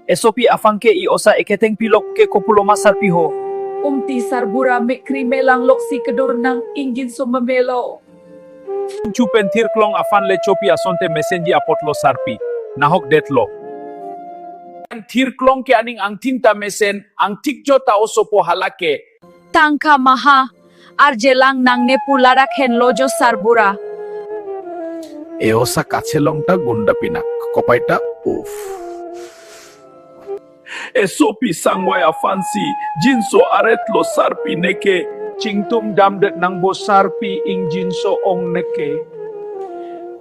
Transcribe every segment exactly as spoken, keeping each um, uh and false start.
Esopi afang ke i osa eketheng pilok ke kopuloma sarpi ho. Umti sarbura mekri melang loksi kedur nang ingjinso memelo. Chu pen thirklong afan le chopi asonte mesenji apotlo sarpi. Nahok detlo. Thirklong ke aning angthin ta mesen, angthik jo ta osopo hala ke. Tangka maha, arjelang nangne pu ladak henlo jo sarbura. E osa kachelong ta gunda pinak, kopai ta uf. Esopi sangwai afansi, jinso aretlo sarpi neke. Chingtum damdet nangbo sarpi ingjinso ong neke.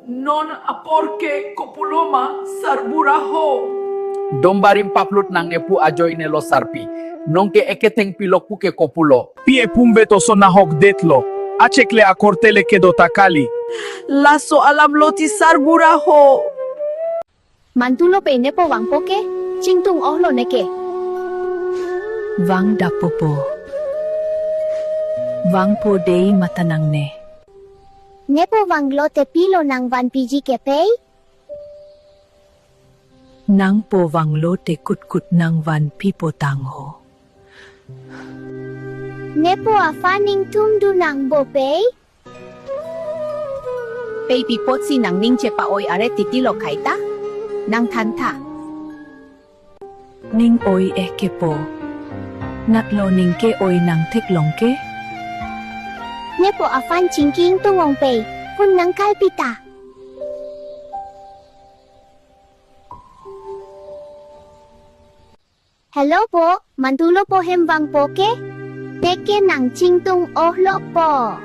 Non apor ke kopuloma sarbura ho. Dombarim paplut nangne pu ajoine lo sarpi. Nonke eketheng pilok pu ke kopulo. Pi epum betoso nahok detlo. Achekle akorte le kedo ta kali. Laso alam loti sarbura ho. Mantulo pe nepo vangpo ke, chingtung ohlo neke. Vang dapo po. Vangpo dei mata nangne. Nepo vanglo te pilo nangvanpiji ke pei? Nangpo vanglo te kutkut nangvanpipo tang ho. Nepo afan ingthum du nangbo pei? Pei pi apotsi nangning chepa-oi aret titilo kaita? Nangthantha. Ning oi eh kepo. Natlo ning ke-oi nang theklong ke? Nepo afan chingki ingtung ong pei, pun nangkal pita. Hello po, mantulo po hem vangpo ke? Neke nang chingtung ohlo po.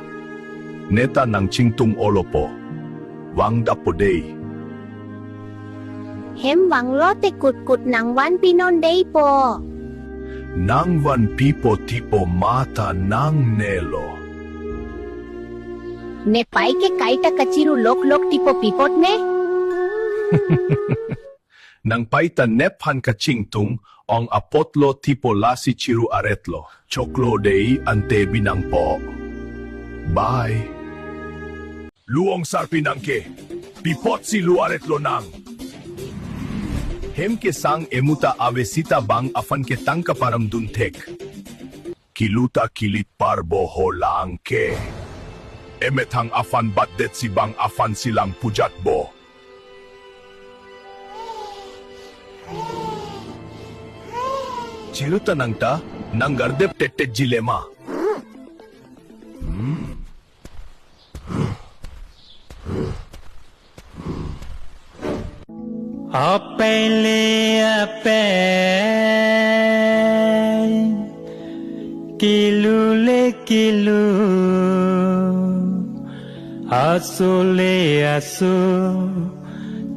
Neta nang chingtung ohlo po. Vang dapo dei. Hem vanglo te kutkut nangvanpinon dei po. Nangvanpipo tipo mata nangnelo. Ne pai ke kaita kachiru lok lok tipo pi apot ne? Nang pai ta nephan kachingtung ong apotlo tipo lasi chiru aretlo. Choklo dei ante binang po. Bye. Lu ong sarpi nang ke. Pi apotsi lu aretlo nang. Hem ke sang emuta ave sita bang afan ke tangka param dun thek. Kilu ta kilit parbo ho lang ke. Emethang afan batdetsi bang afansi lang pujat bo. Chiru ta nangta, nang gardep tet tet jilema. Hmm. Apele ape, kilu le kilu, aso le aso,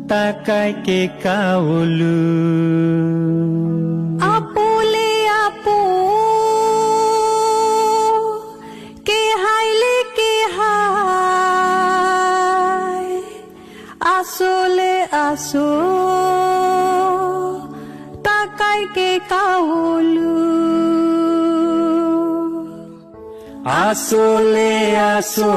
takai ke kaulu. Apo le apo, kehai le kehai, aso le aso, takai ke kaulu. Aso le aso.